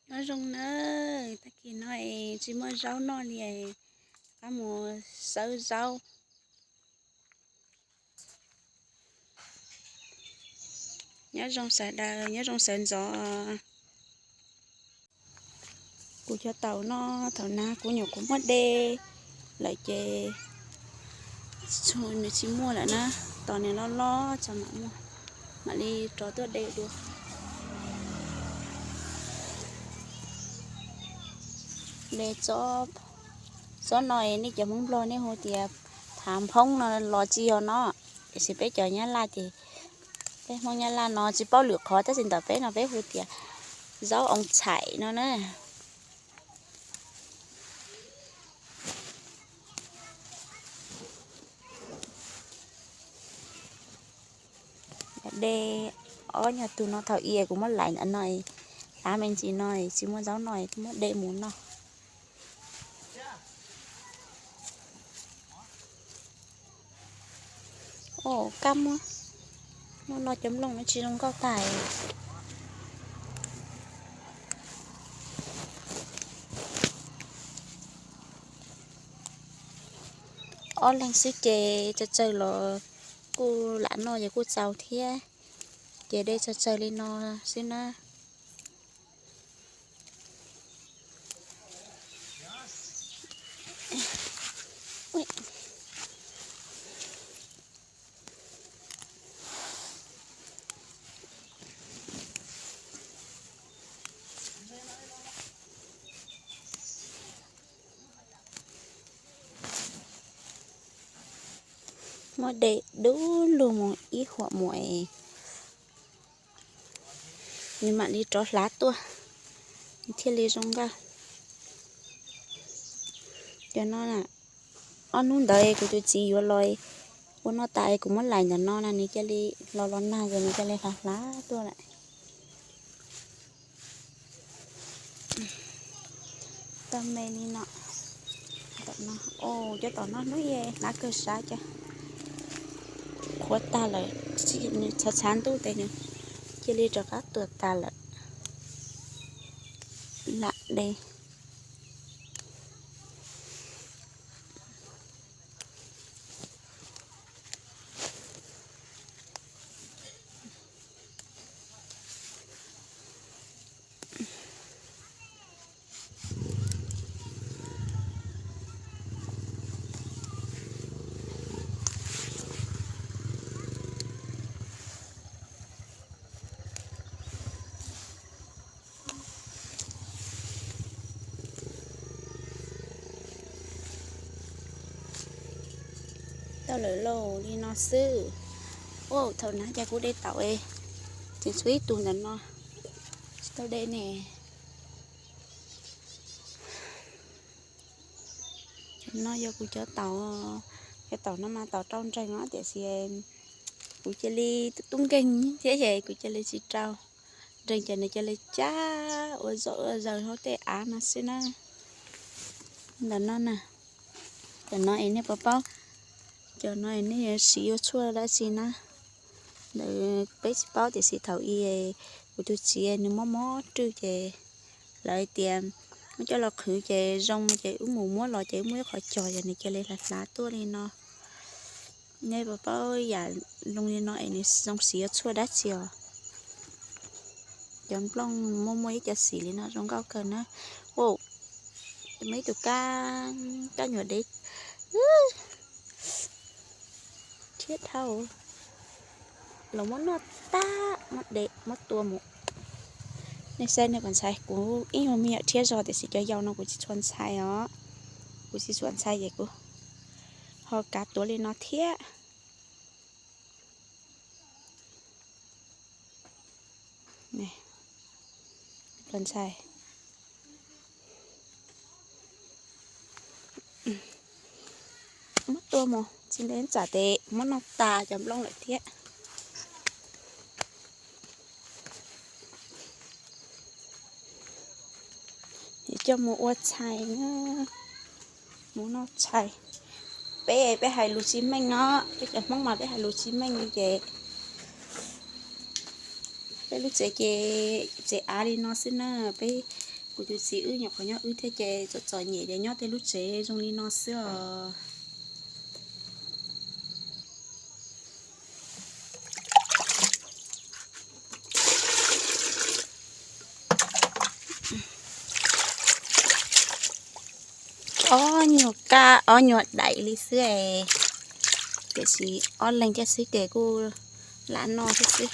Nyob zoo nawb, tag kis no es tsis muaj zaub noj li, rov qab mus xawb zaub. Nyob zoo sawv daws, nyob zoo sawv ntxov. Kuv cov taum no thaum nag kuv nyuam qhuav muab de lawm ces nws tsis muaj lawm na, tos nws loj loj tso mam muab, mam li rov tuaj de dua. De tsob no nej cov Hmoob Nplog nej hu tias thav nphoob no los tsis yog no, tiam sis peb cov Nyab Laj ces, peb Hmoob Nyab Laj no tsis paub lwm qhov tab sis ntawm peb no peb hu tias zaub oo txhais no na. De ob nyuag tug no thaum i kuv muab lais ntawm no, hlav me ntsis no tsis muaj zaub no kuv muab de mus noj. Kab muab noj, noj cov nplooj no tsis zoo nkauj tag. Ob leeg xwb ces tsawg tsawg los kuj lam noj ces kuj txaus thiab, ces de tsawg tsawg li no xwb na. Muab de dub lug mus ib huam mus es nws mam li rov hlav tuaj, nws thiaj li zoo nkauj. Cov no, ob hnub ntawd kuv tus txiv yuav los ua noj tas kuv muab lais ntawm no na nws cia li los los nag ces nws cia li hlav hlav tuaj lawm. Tag me li no, cov tom no hnub ib hlav kawg sab cas qhuav tag lawm, nws txhav txhav ntuj tes nws cia li rov qab tuag tag lawm. Lam de. Tau lawm lauj, li no xwb. Ua thaum nag cas kuv de taum es tseem tshuav ib tug ntawm no tsis tau de ne. No yog kuv cov taum, cov taum no mas taum rau nreeg os tiam sis kuv cia li tub nkeeg thiab ces kuv cia li tsis rau nreeg ces nws cia li cab ua zom ua zaws hauv tej av no xwb na. Ntawm no na, cov no es nej puas paub, cov no es nej yuav siv ua tshuaj dab tsi na? Ntawd peb tsis paub tiam sis thaum i kuv tus txiv nws mob mob rwj ces lawv tias muab coj los qhwv ces zoo ces wb mus muab los ces wb muab ib qho cog ces nws cia li hlav hlav tuaj li no. Nej puas paub yam zoo li no es nws zoo siv ua tshuaj dab tsi os? Cov nplooj muaj muaj ib co xim li no zoo nkauj kawg na. Muaj ib tug kab, kab nyuam dev thiab dhau los muab noj tag, muab de muab tua mus. Nej saib nej puas ntshai, kuv ib nyuag me nyuam rhiab zog tiam sis cov yau no kuv tsis tshua ntshai os. Kuv tsis tshua ntshai ces kuv ho kav tuav li no thiab. Puas ntshai? Muab tua mus tsis ntev tsam tes muab noj tas cov nplooj lawm thiab. Coj mus ua txhais, mus noj txhais. Peb, peb hais lus tsis meej no, peb cov Hmoob mas peb hais lus tsis meej li ces peb lub tsev ces tsev av li no xwb na, peb Kuv tus txiv wb nyuam qhuav nyob wb thiab ces txom txom nyem ces nyob tej lub tsev zoo li no xwb os. Ob nyuag kab ob nyuag daim li xwb es, tiam sis ob leeg thiab xwb ces kuj lam noj thiab xwb.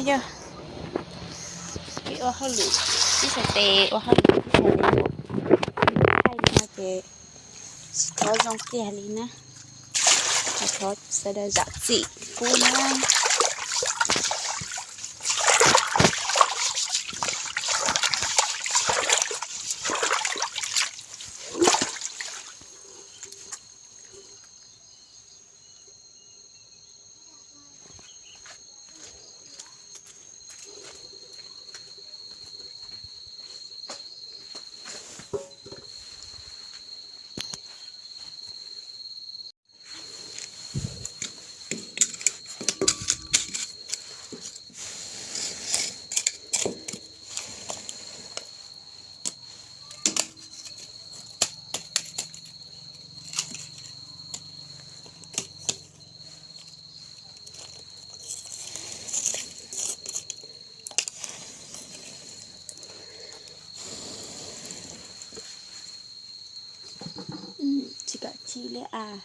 Yog ua hauj lwm ib txhais tes, ua hauj lwm ib txhais tes, thaij li no ces tsis tau zoo kiag li na. Thov sawv daws zam txim pub na. Tsis kam tsis li as.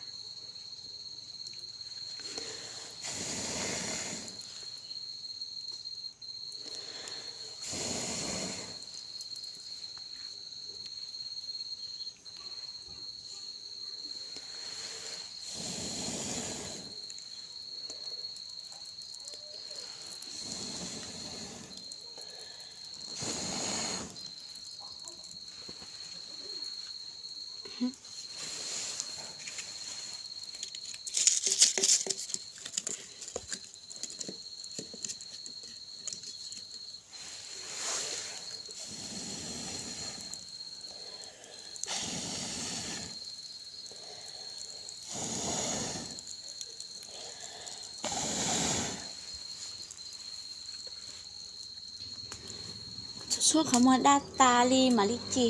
Tshuav qhov muag daj tas li mam li ci.